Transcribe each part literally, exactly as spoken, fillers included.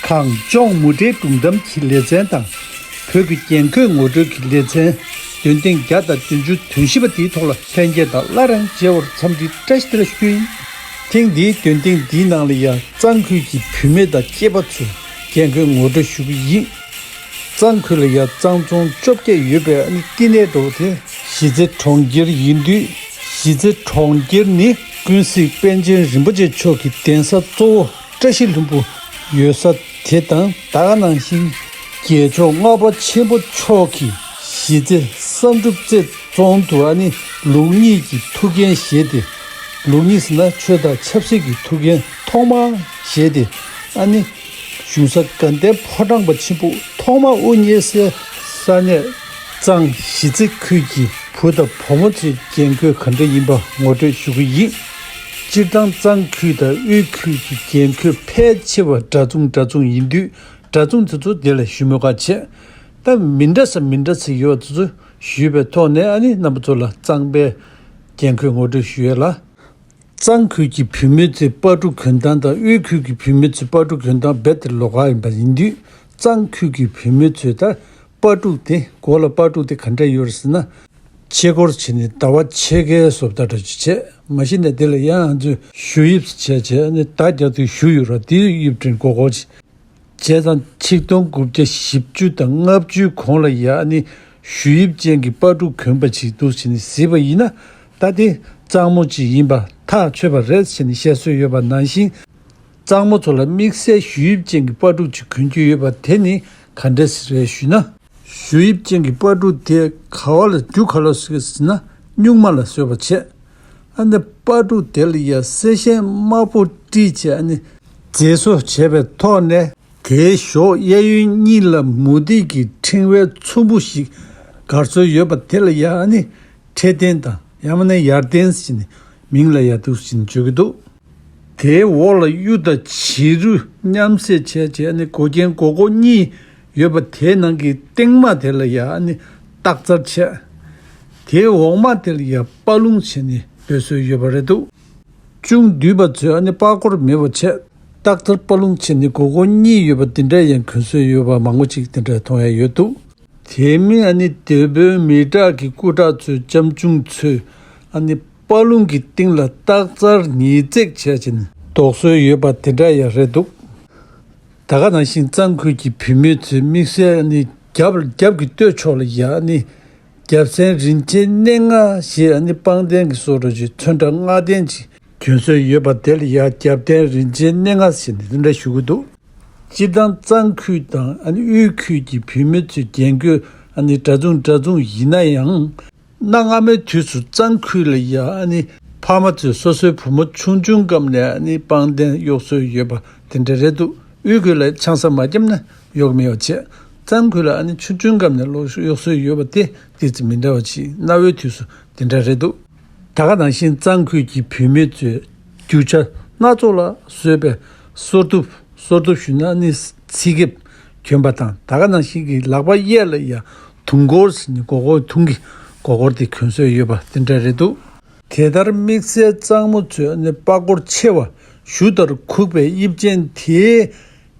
གངས་ལྗོངས་མུ་འབྲེལ་སྒྲུང་གཏམ་གྱི་ལེ་ཚན་དང་། བོད་ཀྱི་རྒྱན་གོས་ངོ་སྤྲོད་ཀྱི་ལེ་ཚན། འདོན་ཐེངས་བརྒྱ་དང་བདུན་ཅུ་དོན་བཞི་པ་དེའི་ཐོག་ལ་ལྷན་རྒྱས་དང་སླར་ཡང་མཇལ་བར་འཚམས་འདྲི་བཀྲ་ཤིས་བདེ་ལེགས་ཞུ་རྒྱུ་ཡིན། ཐེངས་འདིའི་འདོན་ཐེངས་འདིའི་ནང་ལ་ཡང་གཙང་ཁུལ་གྱི་བུད་མེད་དང་སྐྱེས་པ་ཚོའི་རྒྱན་གོས་ངོ་སྤྲོད་ཞུ་གི་ཡིན། གཙང་ཁུལ་ལ་ཡང་གཙང་རྫོང་བཅོ་བརྒྱད་ཡོད་པའི་ཨ་ནི་བསྟི་གནས་འདྲ་བོ་དེ་གཞིས་རྩེ་གྲོང་ཁྱེར་ཡིན་དུས། གཞིས་རྩེ་གྲོང་ཁྱེར་ནི་ཀུན་གཟིགས་པཎ་ཆེན་རིན་པོ་ཆེ་མཆོག་གི་གདན་ས་གཙོ་བོ་བཀྲ་ཤིས་ལྷུན་པོ་ཡོད་ས་དེ་དང་། ད་ག་ནང་བཞིན་རྒྱལ་མཆོག་ལྔ་པ་ཆེན་པོ་མཆོག་གིས་གཞིས་རྩེ་བསམ་གྲུབ་རྩེ་རྫོང་དུ་ཨ་ནི་ལུགས་གཉིས་ཀྱི་ཐུགས་འགན་བཞེས་ཏེ། ལུགས་གཉིས་ཟེར་ན་ཆོས་དང་ཆབ་སྲིད་ཀྱི་ཐུགས་འགན་ཐོག་མར་བཞེས་ཏེ། ཨ་ནི་གཞུང་ས་དགའ་ལྡན་ཕོ་བྲང་པ་ཆེན་པོ་ཐོག་མར་དབུ་བརྙེས་སའི་ས་གནས་གཙང་གཞིས་རྩེ་ཁུལ་གྱི་བུ་དང་བུ་མོ་ཚོའི་རྒྱན་གོས་ག་འདྲ་ཡིན་པ་ངོ་སྤྲོད་ཞུ་གི་ཡིན། སྤྱིར་བཏང་གཙང་ཁུལ་དང་དབུས་ཁུལ་གྱི་རྒྱན་གོས་ཕལ་ཆེ་བ་འདྲ་མཚུངས་འདྲ་མཚུངས་ཡིན་དུས། འདྲ་མཚུངས་དེ་ཚོ་དེ་ལ་ཞུ་མི་དགའ་བྱས། ད་མི་འདྲ་ས་མི་འདྲ་ས་ཡོད་དེ་ཚོ་ཞུས་པའི་ཐོག་ནས་ཨ་ནི་རྣམ་པ་ཚོ་ལ་གཙང་པའི་རྒྱན་གོས་ངོ་སྤྲོད་ཞུ་ཡས་ལ། གཙང་ཁུལ་གྱི་བུད་མེད་ཚོའི་སྤ་ཕྲུག་གྱོན་སྟངས་དང་དབུས་ཁུལ་གྱི་བུད་མེད་ཚོའི་སྤ་ཕྲུག་གྱོན་སྟངས་རྦད་དེ་ལོགས་ཀ་ཡིན་པ་ཡིན་དུས། གཙང་ཁུལ་གྱི་བུད་མེད་ཚོས་ད་སྤ་ཕྲུག་དེ། མགོ་ལ་སྤ་ཕྲུག་དེ་ག་འདྲ་ཡོད་རེད་ཟེར་ན། ཕྱེད་སྐོར་བྱས་ནས་ཟླ་བ་ཕྱེད་ཀའི་བཟོ་ལྟ་འདྲ་ཅིག་བྱས། མ་གཞི་ནས་དེ་ལ་ཡང་ང་ཚོས་གཞུ་དབྱིབས་བྱས་བྱས་ནས་མདའ་རྒྱག་དུས་གཞུ་ཡོད་ར། དེའི་དབྱིབས་བྲིས་མགོ་སྐོར་བྱས། བྱས་ཙང་ཆིག་སྟོང་དགུ་བརྒྱ་བཞི་བཅུ་དང་ལྔ་བཅུའི་གོང་ལ་ཡ་ཨ་ནི་གཞུ་དབྱིབས་ཅན་གྱི་སྤ་ཕྲུག་གྱོན་པ་ཅིག་འདུག་ཟེར་ནས་གཟིགས་པ་ཡིན་ན། ད་དེ་གཙང་མོ་ཅིག་ཡིན་པ་ཐག་ཆོད་པ་རེད་ཟེར་ནས་བཤད་སྲོལ་ཡོད་པ་ནང་བཞིན། གཙང་མོ་ཚོ་ལ་དམིགས་བསལ་གཞུ་དབྱིབས་ཅན་གྱི་སྤ་ཕྲུག་ཅིག་གྱོན་གྱི་ཡོད་པ་དེ་ནི་ག་འདྲ་ཞིག་རེད་ཞུས་ན། གཞུ་དབྱིབས་ཅན་གྱི་སྤ་ཕྲུག་དེ་ག་བ་ལ་རྒྱུ་ག་ལ་བཟོས་ཟེར་ན། སྨྱུག་མ་ལ་བཟོས་པ་བྱས། ཨ་ནི་སྤ་ཕྲུག་དེ་ལ་ཡ་གསེར་ཞེན་དམར་པོ་དཀྲིས་བྱས། ཨ་ནི་མཛེས་བཟོ་བྱས་པའི་ཐོག་ནས། དེའི་གཞོགས་གཡས་གཡོན་གཉིས་ལ་མུ་ཏིག་གི་ཕྲེང་བའི་ཚོམ་བུ་ཞིག་སྒར་སྲོལ་ཡོད་པ་དེ་ལ་ཡ་ཨ་ནི་ཁྲེ་ཏན་དང་ཡང་མིན་ན་ཡར་ཏན་ཟེར་ནས་མིང་ལ་ཡ་འདུག་ཟེར་ནས་བརྗོད་ཀྱི་འདུག་དེའི་འོག་ལ་གཡུ་དང་བྱི་རུ་མཉམ་བསྲེས་བྱས་བྱས། ཨ་ནི་མགོ་རྒྱན་མགོ་སྐོར་གཉིས་ཡོད་པ་དེའི་ནང་གི་སྟེང་མ་དེ་ལ་ཡ་ཨ་ནི་སྟག་རྩལ་བྱས། དེའི་འོག་མ་དེ་ལ་ཡ་པ་ལུང་བྱས་ནས་འབོད་སྲོལ་ཡོད་པ་རེད་འདུག་གཅུང་བསྡུས་པ་ཚོས་ཨ་ནི་པགས་སྐོར་མེད་པ་བྱས། སྟག་རྩལ་པ་ལུང་བྱས་ནས་མགོ་སྐོར་གཉིས་ཡོད་པ་དེ་འདྲ་ཡང་གྱོན་སྲོལ་ཡོད་པ་མང་པོ་ཅིག་དེ་འདྲ་མཐོང་ཡ་ཡོད་འདུག་དེ་མིན་ཨ་ནི་སྡེ་དཔོན་མི་དྲག་གི་སྐུ་དྲག་ཚོའི་ལྕམ་ཆུང་ཚོས་ཨ་ནི་པ་ལུང་གི་སྟེང་ལ་སྟག་རྩལ་ཉིས་བརྩེགས་བྱས་ཕྱིན་འདོགས་སྲོལ་ཡོད་པ་དེ་འདྲ་ཡང་རེད་འདུག་ད་ག་ནང་བཞིན་གཙང་ཁུལ་གྱི་བུད་མེད་ཚོས་དམིགས་བསལ་ཨ་ནི་རྒྱབ་རྒྱབ་ཀྱི་སྟོད་ཕྱོགས་ལ་ཡ་ཨ་ནི་རྒྱབ་སེན་རིན་ཆེན་སྣེ་ལྔ་ཞེས་ཨ་ནི་པང་གདན་གྱི་བཟོ་འདྲ་ཅིག་ཚོན་ཁྲ་ལྔ་ལྡན་ཅིག་གྱོན་སྲོལ་ཡོད་པ་དེ་ལ་ཡ་རྒྱབ་རྟེན་རིན་ཆེན་སྣེ་ལྔ་ཟེར་ནས་དེ་འདྲ་ཞུ་གི་འདུག་སྤྱིར་བཏང་གཙང་ཁུལ་དང་ཨ་ནི་དབུས་ཁུལ་གྱི་བུད་མེད་ཚོའི་རྒྱན་གོས་ཨ་ནི་འདྲ་མཚུངས་འདྲ་མཚུངས་ཡིན་ན་ཡང་། གནའ་སྔ་མོའི་དུས་སུ་གཙང་ཁུལ་ལ་ཡ་ཨ་ནི་ཕ་མ་ཚོས་སོ་སོའི་བུ་མོ་ཆུང་ཆུང་སྐབས་ནས་ཨ་ནི་པང་གདན་གཡོག་སྲོལ་ཡོད་པ་དེ་འདྲ་རེད་འདུག་དབུས་ཁུལ་ལ་ཆང་ས་མ་བརྒྱབ་ན་གཡོག་མེད་པ་བྱས། གཙང་ཁུལ་ལ་ཨ་ནི་ཆུང་ཆུང་སྐབས་ནས་གཡོག་སྲོལ་ཡོད་པ་དེ་ཏོག་ཙམ་མི་འདྲ་བ་ཅིག་གནའ་བོའི་དུས་སུ་དེ་འདྲ་རེད་འདུག་ད་ག་ནང་བཞིན་གཙང་ཁུལ་གྱི་བུད་མེད་ཚོས་རྒྱུ་ཆ་སྣ་ཚོགས་ལ་བཟོས་པའི་སོར་གདུབ། སོར་གདུབ་ཞུས་ན་ཨ་ནི་ཚིགས་ཁེབས་གྱོན་པ་དང་། ད་ག་ནང་བཞིན་གྱི་ལག་པ་གཡས་ལ་ཡ་དུང་སྐོར་ཟེར་ནས་མགོ་སྐོར། དུང་གི་མགོ་སྐོར་དེ་གྱོན་སྲོལ་ཡོད་པ་དེ་འདྲ་རེད་འདུག་དེ་ལྟར་དམིགས་བསལ་གཙང་མོ་ཚོས་ཨ་ནི་པགས་སྐོར་ཆེ་བ། གཞུ་ལྟར་ཁུག་པའི་དབྱིབས་ཅན་དེའི་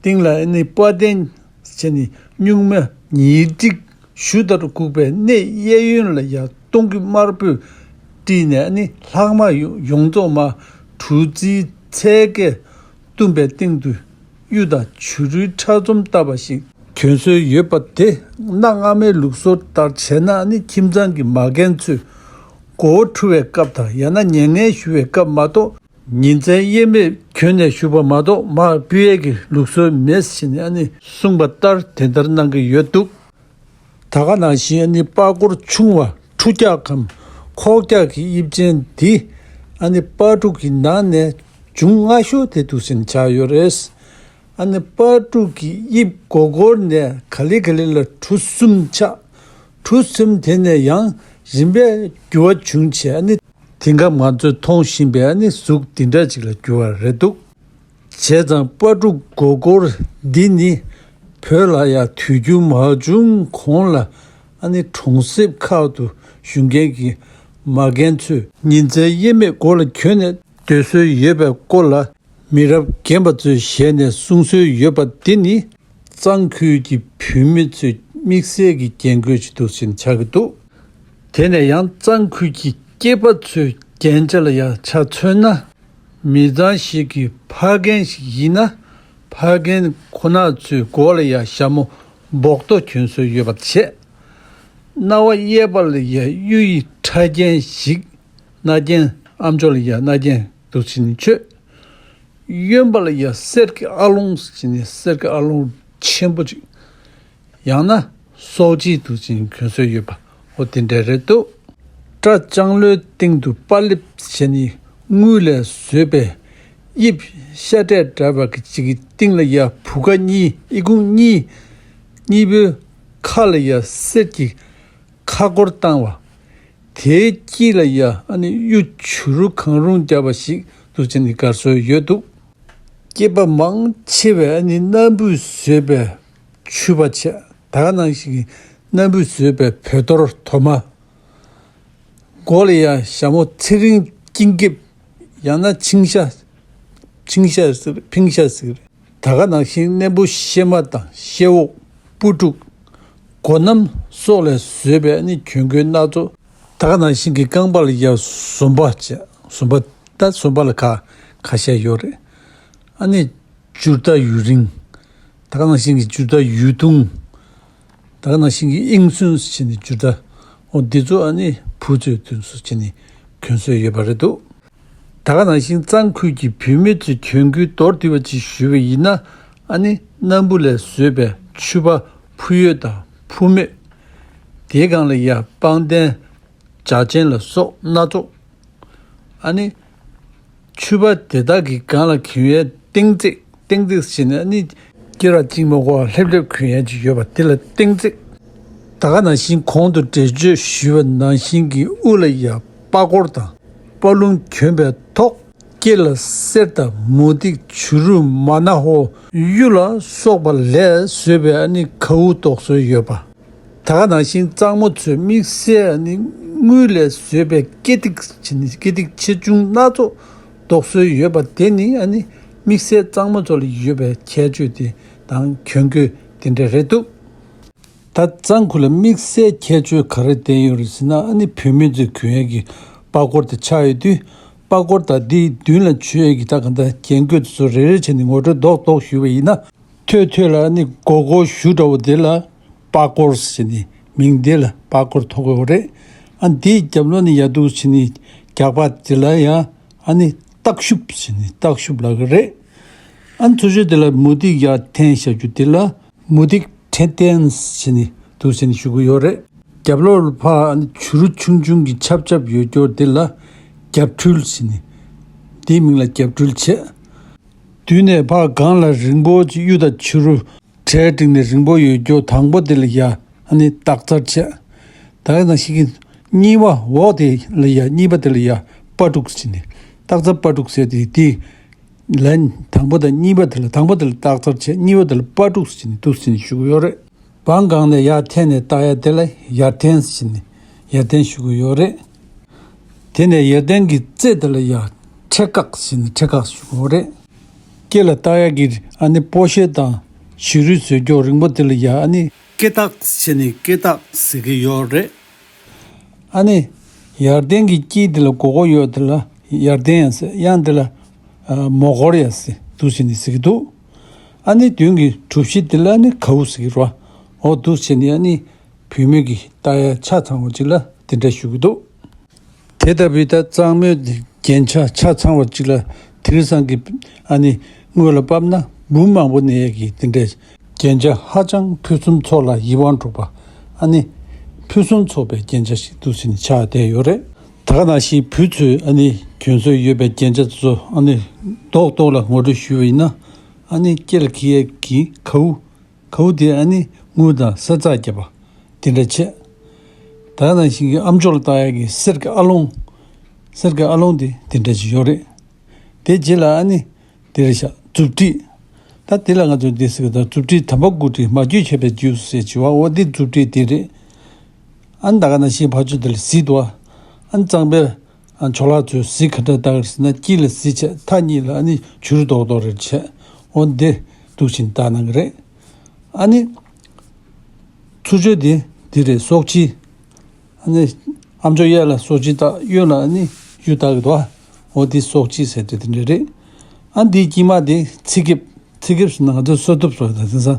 སྟེང་ལ་ཨ་ནི་པ་ཏན་བྱས་ནས་སྨྱུག་མ་ཉིས་བརྩེགས། གཞུ་ལྟར་ཁུག་པའི་སྣེ་གཡས་གཡོན་ལ་ཡ་སྟོང་གི་དམར་པོས་དཀྲིས་ནས་ནི་ལྷག་མ་ཡོངས་རྫོགས་མ་གྲུ་རྩིའི་ཚད་བརྒལ་བཏུམས་པའི་སྟེང་དུ་གཡུ་དང་བྱུ་རུའི་ཕྲ་ཚོམ་བཏབ་པ་ཞིག་གྱོན་སྲོལ་ཡོད་པ་དེ། གནའ་སྔ་མའི་ལུགས་སྲོལ་ལྟར་བྱས་ན་ནི་ཁྱིམ་ཚང་གི་མ་རྒན་ཚོས་མགོ་བོ་འཁྲུ་བའི་སྐབས་དང་ཡང་ན་མྱ་ངན་ཞུ་བའི་སྐབས་མ་གཏོགས། ཉིན་མཚན་དབྱེར་མེད་གྱོན་ནས་བཞུགས་པ་མ་གཏོགས་མར་ཕུད་ཡས་ཀྱི་ལུགས་སྲོལ་མེད་ཟེར་ནས་ཨ་ནི་གསུངས་པ་ལྟར་དེ་ལྟར་གནང་གི་ཡོད་འདུག་ད་ག་ནང་བཞིན་ཨ་ནི་པགས་སྐོར་ཆུང་བ་ཁྲུ་རྒྱག་གམ་ཁོག་རྒྱག་གི་དབྱིབས་ཅན་འདི་ཨ་ནི་སྤ་ཕྲུག་གི་ནང་ནས་འབྱུང་སྔ་ཤོས་དེ་འདུག་ཟེར་ནས་ཆགས་ཡོད་རེད། ཨ་ནི་སྤ་ཕྲུག་གི་དབྱིབས་མགོ་སྐོར་ནས་ག་ལེ་ག་ལེ་ལ་གྲུ་གསུམ་ཆགས། གྲུ་གསུམ་དེ་ནས་ཡང་རིམ་པས་འགྱུར་བ་བྱུང་བྱས་ཨ་ནི། དེང་སྐབས་ང་ཚོས་མཐོང་བཞིན་པའི་ཨ་ནི་གཟུགས་འདི་འདྲ་ཅིག་ལ་གྱུར་བ་རེད་འདུག་བྱས་ཙང་སྤ་ཕྲུག་མགོ་སྐོར་འདི་ནི་བོད་ལ་ཡང་དུས་འགྱུར་མ་བྱུང་གོང་ལ་ཨ་ནི་གྲོང་གསེབ་ཁག་ཏུ་བཞུགས་མཁན་གྱི་མ་རྒན་ཚོས་ཉིན་མཚན་དབྱེར་མེད་མགོ་ལ་གྱོན་ནས་སྡོད་སྲོལ་ཡོད་པའི་སྐོར་ལ་ མི་རབས་རྒན་པ་ཚོའི་ཞལ་ནས་གསུང་སྲོལ་ཡོད་པ་འདི་ནི། གཙང་ཁུལ་གྱི་བུད་མེད་ཚོའི་དམིགས་བསལ་གྱི་རྒྱན་གོས་ཅིག་འདུག་ཟེར་ནས་ཆགས་ཀྱི་འདུག་དེ་ནས་ཡང་གཙང་ཁུལ་གྱི་སྐྱེས་པ་ཚོའི་རྒྱན་ཆ་ལ་ཡང་ཆ་མཚོན་ན། མི་ཚང་ཞིག་གི་ཕ་རྒན་ཞིག་ཡིན་ན། ཕ་རྒན་ཁོ་ན་ཚོའི་མགོ་ལ་ཡང་ཞྭ་མོ་སྦོག་ཏོ་གྱོན་སྲོལ་ཡོད་པ་བྱས། རྣ་བ་གཡས་པ་ལ་ཡང་གཡུ་ཡི་ཕྲ་རྒྱན་ཞིག་རྣ་རྒྱན། ཨམ་ཅོག་ལ་ཡང་རྣ་རྒྱན་འདུག་ཟེར་ནས་མཆོད། གཡོན་པ་ལ་ཡང་གསེར་གྱི་ཨ་ལོང་ཟེར་ནས་གསེར་གྱི་ཨ་ལོང་ཆེན་པོ་ཅིག་ཡང་ན་སོག་ཆིལ་འདུག་ཟེར་ནས་གྱོན་སྲོལ་ཡོད་པ། འོ་དེ་འདྲ་རེད་འདུག་སྐྲ་ལྕང་ལོའི་སྟེང་དུ་པ་ལེབ་བྱས་ནས་དངུལ་ལས་བཟོས་པའི་དབྱིབས་ཤ་འབྲས་འདྲ་བ་གི་ཅིག་གི་སྟེང་ལ་ཡང་བུ་ག་གཉིས། ཨི་ཁུང་གཉིས། གཉིས་པོའི་ཁ་ལ་ཡང་གསེར་གྱི་ཁ་སྐོར་བཏང་བ། དེའི་དཀྱིལ་ལ་ཡང་ཨ་ནི་གཡུ་བྱུ་རུ་གང་རུང་བརྒྱབ་པ་ཞིག་འདུག་ཟེར་ནས་དགར་སྲོལ་ཡོད་འདུག་སྐྱེས་པ་མང་ཆེ་བས་ཨ་ནི་སྣམ་བུས་བཟོས་པའི་ཕྱུ་པ་བྱས། ད་ག་ནང་བཞིན་གྱི་སྣམ་བུས་བཟོས་པའི་བོད་རྡོར་དོ་མ། མགོ་ལ་ཡང་ཞྭ་མོ་ཚེ་རིང་སྐྱིན་འགེབས། ཡང་ན་ཕྱིང་ཞྭ། ཕྱིང་ཞྭ་ཟེར། ཕིང་ཞྭ་ཟེར། ད་ག་ནང་བཞིན་གླིང་བུ་གཤེད་མ་དང་གཤེད་འོག་སྤུ་ཕྲུག་སྒོ་སྣམ་སོགས་ལས་བཟོས་པའི་ནི་གྱོན་གོས་སྣ་ཚོགས། ད་ག་ནང་བཞིན་གྱི་རྐང་པ་ལ་ཡང་ཟོམ་པ་བྱས། ཟོམ་པ། ད་ཟོམ་པ་ལ་ཁ་ཁ་ཤས་ཡོད་རེད། ཨ་ནི་འཇུར་རྟ་ཡུ་རིང་། ད་ག་ནང་བཞིན་གྱི་འཇུར་རྟ་ཡུ་དུང་། ད་ག་ནང་བཞིན་གྱི་ཨིང་སུན་ཟེར་ནས་འཇུར་རྟ། འོ་འདི་ཚོ་ཨ་ནི་བུ་ཚོས་དུས་སུ་བྱས་ནས་གྱོན་སྲོལ་ཡོད་པ་རེད་འདུག་ད་ག་ནང་བཞིན་གཙང་ཁུལ་གྱི་བུད་མེད་ཚོས་གྱོན་གོས་མདོར་བསྡུས་པ་ཅིག་ཞུས་པ་ཡིན་ན། ཨ་ནི་སྣམ་བུ་ལས་བཟོས་པའི་ཕྱུ་པ་ཕུ་ཡོས་དང་ཕུ་མོས། དེའི་སྒང་ལ་ཡང་པང་གདན། ཇ་ཆེན་ལ་སོགས་སྣ་ཚོགས། ཨ་ནི་ཕྱུ་པ་དེ་དག་གི་སྒང་ལ་གྱོན་ཡས་སྟེང་རྩེག་སྟེང་རྩེག་ཟེར་ནས་ཨ་ནི་སྐེ་རགས་གཅིག་མ་གོ་བ་ལྷེབ་ལྷེབ་གྱོན་ཡས་ཅིག་ཡོད་པ་དེ་ལ་སྟེང་རྩེག་ད་ག་ནང་བཞིན་གོང་དུ་འགྲེལ་བརྗོད་ཞུས་པ་ནང་བཞིན་གྱི་དབུ་ལ་ཡང་པགས་ཀོར་དང་པ་ལུང་གྱོན་པའི་ཐོག་སྐེ་ལ་གསེར་དང་མུ་ཏིག་བྱུ་རུ་མ་ན་ཧོ་གཡུ་ལ་སོགས་པ་ལས་བཟོས་པའི་ཨ་ནི་གའུ་འདོགས་སྲོལ་ཡོད་པ། ད་ག་ནང་བཞིན་གཙང་མོ་ཚོས་དམིགས་བསལ་ཨ་ནི་དངུལ་ལས་བཟོས་པའི་སྐེ་ཐིག་ཅིག་ནི། སྐེ་ཐིག་ཆེ་ཆུང་སྣ་ཚོགས་འདོགས་སྲོལ་ཡོད་པ་དེ་ནི་ཨ་ནི་དམིགས་བསལ་གཙང་མོ་ཚོ་ལ་ཡོད་པའི་ཁྱད་ཆོས་དེ་དང་གྱོན་གོས་དེ་འདྲ་རེད་འདུག་ད་གཙང་ཁུལ་ལ་དམིགས་བསལ་ཁྱད་ཆོས་ག་རེ་ལྡན་ཡོད་རེད་ཟེར་ན། ཨ་ནི་བུད་མེད་ཚོས་གྱོན་ཡས་ཀྱི་པགས་ཀོར་དེ་ཆགས་ཡོད་དུས། པགས་ཀོར་དང་དེའི་མདུན་ལ་མཆོད་ཡས་ཀྱི་ད་ག་འདྲ་རྒྱན་གོས་དེ་ཚོ་རེ་རེ་བྱས་ནས་ངོ་སྤྲོད་རྡོག་རྡོག་ཞུས་པ་ཡིན་ན། ཐོད་ཐོད་ལ་ཨ་ནི་སྒོར་སྒོར་བཞུ་འདྲ་བོ་དེ་ལ་པགས་ཀོར་ཟེར་ནས་མིང་དེ་ལ་པགས་ཀོར་ཐོགས་ཀྱི་ཡོད་རེད། ཨ་ནི་དེའི་རྒྱབ་ལོགས་ནས་ཡར་འདུག་བྱས་ནས་རྒྱག་པ་དེ་ལ་ཡང་ཨ་ནི་སྟག་ཤུབས་ཟེར་ནས་སྟག་ཤུབས་ལབ་ཀྱི་རེད། ཨ་ནི་ཚུར་ཕྱོགས་དེ་ལ་མུ་ཏིག་ཡར་འཐེན་བཞག་རྒྱུ་དེ་ལ་མུ་ཏིག་འཐེན་ཏེན་ཟེར་ནས་འདུག་ཟེར་ནས་ཞུ་གི་ཡོད་རེད། རྒྱབ་ལོགས་ལ་ཕར་ཨ་ནི་བྱུ་རུ་ཆུང་ཆུང་གི་ཆབ་ཆབ་ཡོད་རྒྱུ་དེ་ལ་རྒྱབ་འཕྲུལ་ཟེར་ནས། དེའི་མིང་ལ་རྒྱབ་འཕྲུལ་བྱས། མདུན་ནས་ཕར་སྒང་ལ་རིང་པོ་ཅིག་གཡུ་དང་བྱུ་རུ་གྲལ་བསྒྲིགས་ནས་རིང་པོ་ཡོད་རྒྱུ་དང་པོ་དེ་ལ་ཡ་ཨ་ནི་སྟག་རྩར་བྱས། ད་ག་ནང་བཞིན་གྱི་གཉིས་པ་འོག་དེ་ལ་ཡ་གཉིས་པ་དེ་ལ་ཡ་པ་དྲུག་ཟེར་ནས། སྟག་རྩ་པ་དྲུག་ཟེར་དེ་དེ་ལན་དང་པོ་དང་གཉིས་པ་དེ་ལ། དང་པོ་དེ་ལ་སྟག་རྩར་བྱས། གཉིས་པ་དེ་ལ་པ་དྲུག་ཟེར་ནས་འདུག་ཟེར་ནས་ཞུ་གི་ཡོད་རེད། བར་སྒང་ནས་ཡར་འཐེན་ནས་བཏགས་ཡ་དེ་ལ་ཡར་འཐེན་ཟེར་ནས་ཡར་འཐེན་ཞུ་གི་ཡོད་རེད། དེ་ནས་ཡར་འཐེན་གྱི་རྩེ་དེ་ལ་ཡ་འཕྲེད་བཀག་ཟེར་ནས་འཕྲེད་བཀག་ཞུ་གི་ཡོད་རེད། སྐེ་ལ་བཏགས་ཡ་གི་ཨ་ནི་པོ་ཤེ་དང་བྱུ་རུས་བཟོས་རྒྱུ་རིང་པོ་དེ་ལ་ཡ་ཨ་ནི་སྐེ་ཐག་ཟེར་ནས་སྐེ་ཐག་ཟེར་གི་ཡོད་རེད། ཨ་ནི་ཡར་འཐེན་གྱི་དཀྱིལ་དེ་ལ་སྒོར་སྒོར་ཡོད་དེ་ལ་ཡར་འཐེན་ཡང་ཟེར། ཡང་དེ་ལ་ཨ་མོ་སྒོར་ཡང་ཟེར་འདུག་ཟེར་ནས་ཟེར་གྱི་འདུག་ཨ་ནི་མདུན་གྱི་གྲུ་བཞི་དེ་ལ་ནི་གའུ་ཟེར་གྱི་རེད་པ། འོ་འདུག་ཟེར་ནས་ཨ་ནི་བུད་མེད་ཀྱི་བཏགས་ཡ་ཆ་ཚང་བ་ཅིག་ལ་དེ་འདྲ་ཞུ་གི་འདུག་དེ་ལྟ་བུའི་ད་གཙང་མོའི་རྒྱན་ཆ་ཆ་ཚང་བ་ཅིག་ལ་དེང་སང་གི་ཨ་ནི་དངོས་ལ་ཕབ་ན་འབུམ་མང་པོ་གནས་ཡས་ཀྱི་དེ་འདྲའི་རྒྱན་ཆ་ཧ་ཅང་ཕུན་སུམ་ཚོགས་ལ་ཡིད་དབང་འཕྲོག་པ། ཨ་ནི་ཕུན་སུམ་ཚོགས་པའི་རྒྱན་ཆ་ཞིག་འདུག་ཟེར་ནས་ཆགས་བསྡད་ཡོད་རེད། ད་ག་ནང་བཞིན་བུ་ཚོས་ཨ་ནི་གྱོན་སྲོལ་ཡོད་པའི་རྒྱན་ཆ་དེ་ཚོ་ཨ་ནི་རྡོག་རྡོག་ལ་ངོ་སྤྲོད་ཞུས་པ་ཡིན་ན། ཨ་ནི་སྐེ་ལ་འཁྱེར་ཡས་ཀྱི་གའུ། གའུ་དེ་ཨ་ནི་དངུལ་དང་གསེར་ཚགས་བརྒྱབ་པ་དེ་འདྲ་བྱས། ད་ག་ནང་བཞིན་གྱི་ཨམ་ཅོག་ལ་བཏགས་ཡ་གི་གསེར་གྱི་ཨ་ལོང་། གསེར་གྱི་ཨ་ལོང་དེ་དེ་འདྲ་ཞིག་ཡོད་རེད། དེ་རྗེས་ལ་ཨ་ནི་དེ་རེད་ཤག་མཛུབ་དཀྲིས། ད་དེ་ལ་ང་ཚོས་འདི་ཟེར་གི་འདུག་མཛུབ་དཀྲིས་དམ་པ་དགུ་དཀྲིས་མ་བརྒྱུད་བྱས་པའི་རྒྱུ་ཟེར་བྱས་པ། འོ་འདི་མཛུབ་དཀྲིས་དེ་རེད། ཨ་ནི་ད་ག་ནང་བཞིན་ཕར་ཕྱོགས་དེ་ལ་གཟིགས་འདུག་ཨ་ནི་གཙང་པའི་ ཨ་ཇོ་ལགས་ཚོས་གཟི་ག་འདྲ་བཏགས་རེད་ཟེར་ན། དཀྱིལ་ལ་གཟི་བྱས། མཐའ་གཉིས་ལ་ཨ་ནི་བྱུ་རུ་རྡོག་རྡོག་རེ་བྱས། འོ་འདི་འདུག་བཞིན་བཏགས་གནང་གི་རེད། ཨ་ནི་ཚུར་ཕྱོགས་དེ་འདི་རེད། སོག་སྤྱི། ཨ་ནི་ཨ་མཆོག་གཡས་ལ་སོག་སྤྱི་བཏགས། གཡོན་ལ་ཨ་ནི་གཡུ་བཏགས་ཀྱི་འདུག་ཨ། འོ་འདི་སོག་སྤྱི་ཟེར་དེ་དེ་འདྲ་རེད། ཨ་འདིའི་དཀྱིལ་མ་དེ་ཚི་ཁེབས། ཚི་ཁེབས་ཟེར་ན་ང་ཚོའི་སོ་ཐུབ་སོགས་དང་དེང་སང་།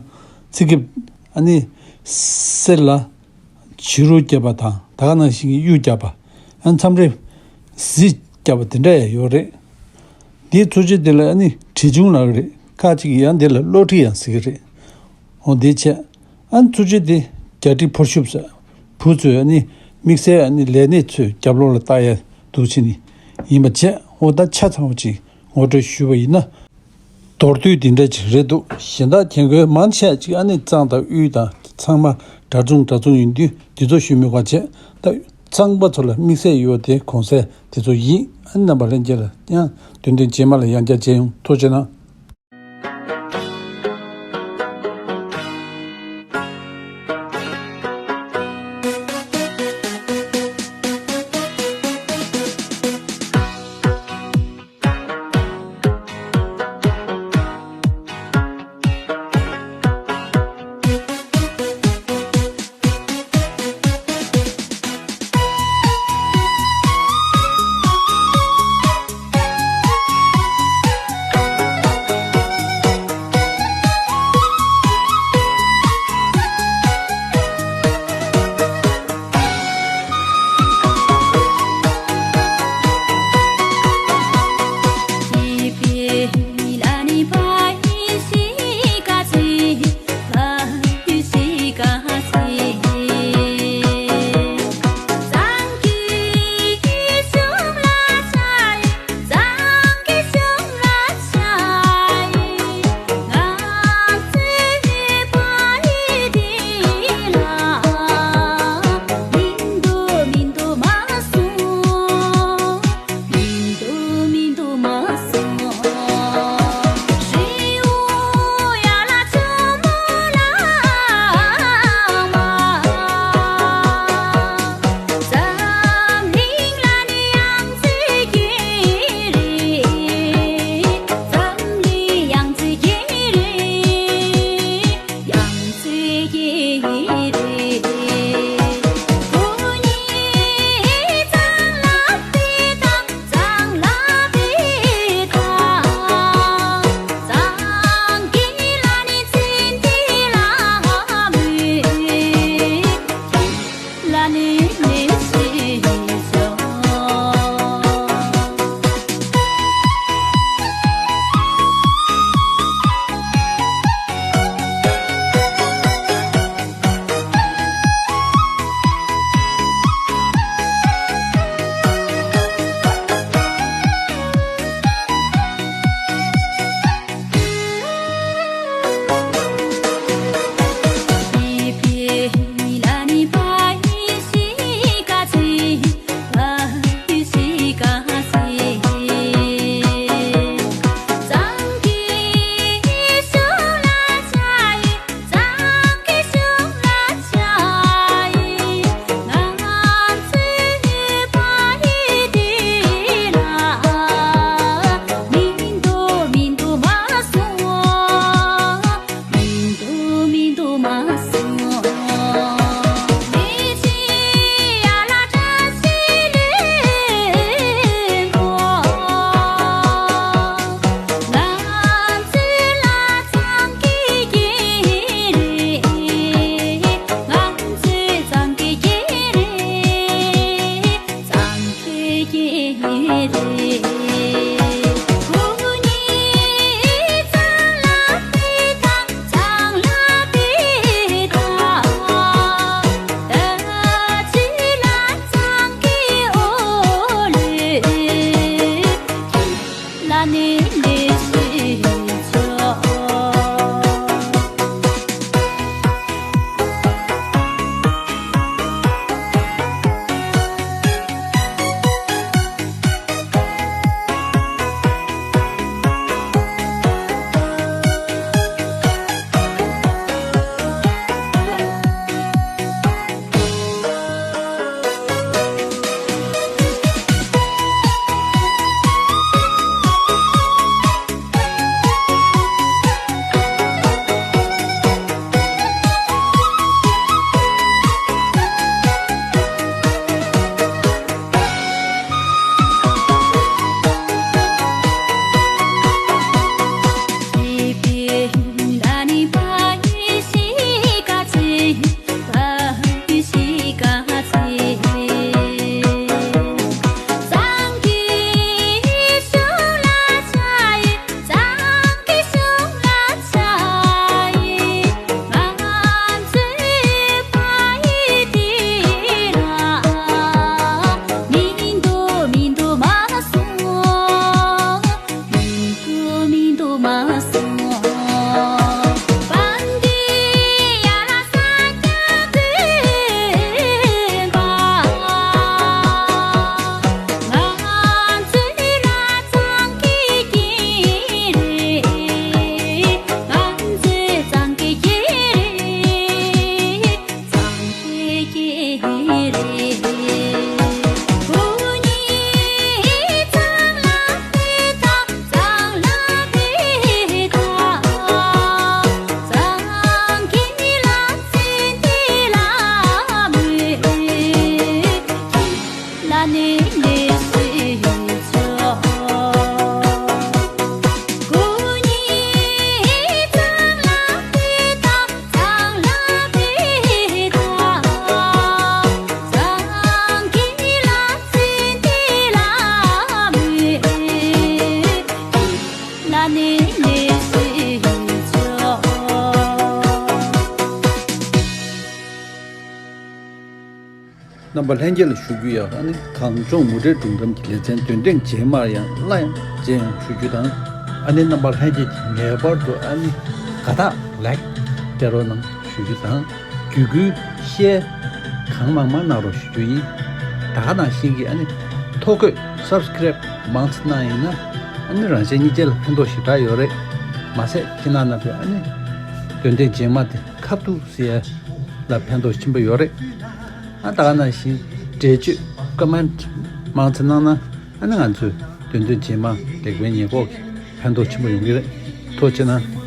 ཚི་ཁེབས། ཨ་ནི་གསེར་ལ་བྱུ་རུ་བརྒྱབ་པ་དང་། ད་ག་ནང་བཞིན་གྱི་གཡུ་བརྒྱབ་པ། ཨ་མཚམས་རེ་གཟི་བརྒྱབ་པ་དེ་འདྲ་ཡང་ཡོད་རེད། འདིའི་ཚུར་ཕྱོགས་དེ་ལ་ཨ་ནི་བྲེ་ཆུང་ལབ་ཀྱི་རེད། ཁ་ཅིག་གིས་ཡང་འདི་ལ་གློ་ཁྲི་ཡང་ཟེར་གྱི་རེད། འོ་འདི་བྱས། ཨ་ནི་ཚུར་ཕྱོགས་དེ་རྒྱ་ཁྲི་འཕུར་ཤུབས་ཟེར། བུ་ཚོས་ཨ་ནི་དམིགས་བསལ་ཨ་ནི་ལས་སྣེ་ཚོས་རྒྱབ་ལོགས་ལ་བཏགས་ཡ་འདུག་བྱས་ནི་ཡིན་པ་བྱས། འོ་ད་ཆ་ཚང་བ་ཅིག་ངོ་སྤྲོད་ཞུས་པ་ཡིན་ན། མདོར་བསྡུས་འདི་འདྲ་ཅིག་རེད་འདུག་གཞན་དག་རྒན་རྒོན་མང་ཆེ་ཅིག་ཨ་ནི་གཙང་དང་དབུས་དང་ཚང་མ་འདྲ་མཚུངས་འདྲ་མཚུངས་ཡིན་དུས། འདི་ཚོ་ཞུ་མི་དགོས་བྱས། ད་གཙང་པ་ཚོ་ལ་དམིགས་བསལ་ཡོད་དེ་གོང་གསལ་དེ་ཚོ་ཡིན། ཨ་ནི་རྣམ་པ་ལྷན་རྒྱས་ལ་ཡང་དོན་ལྡན་རྗེས་མ་ལ་ཡང་བསྐྱར་མཇལ་ཡོང་། ཐུགས་རྗེ་གནང་། རྣམ་པ་ལྷན་རྒྱས་ལ་ཞུ་རྒྱུ་ཡོད། ཨ་ནི་གངས་ལྗོངས་མུ་འབྲེལ་སྒྲུང་གཏམ་གྱི་ལེ་ཚན་འདོན་ཐེངས་རྗེས་མར་ཡང་སླར་ཡང་མཇལ་ཡོང་ཞུ་རྒྱུ་དང་། ཨ་ནི་རྣམ་པ་ལྷན་རྒྱས་ཀྱིས་ངེས་པར་དུ་ཨ་ནི་དགའ་རྟགས་ལའིཀ་སྟེར་རོགས་གནང་ཞུ་རྒྱུ་དང་། བརྒྱུད་སྐུལ་ཤེར་གང་མང་མང་གནང་རོགས་ཞུ་རྒྱུ་ཡིན། ད་ག་ནང་བཞིན་གྱི་ཨ་ནི་ཐོ་འགོད་སབ་སི་ཀེ་རེབ་མང་ཙམ་གནང་ཡིན་ན་ཨ་ནི་རང་གཞན་གཉིས་ཆ་ལ་ཕན་ཐོགས་ཞེ་དྲག་ཡོད་རེད། མ་ཟད་ཁྱེད་རྣམ་པས་ཨ་ནི་འདོན་ཐེངས་རྗེས་མ་དེ་ཁ་ཐུག་ཟེར་ཡ་ལ་ཕན་ཐོགས་ཆེན་པོ་ཡོད་རེད། ཨ་ད་ག་ནང་བཞིན་འགྲེལ་བརྗོད་ཀོ་མེན་ཊི་མང་ཙམ་གནང་ན་ཨ་ནི་ང་ཚོས་འདོན་ཐེངས་རྗེས་མ་ལེགས་སྤེལ་ཉེས་འགོག་གི་ཕན་ཐོགས་ཆེན་པོ་ཡོང་གི་རེད། ཐུགས་རྗེ་གནང་།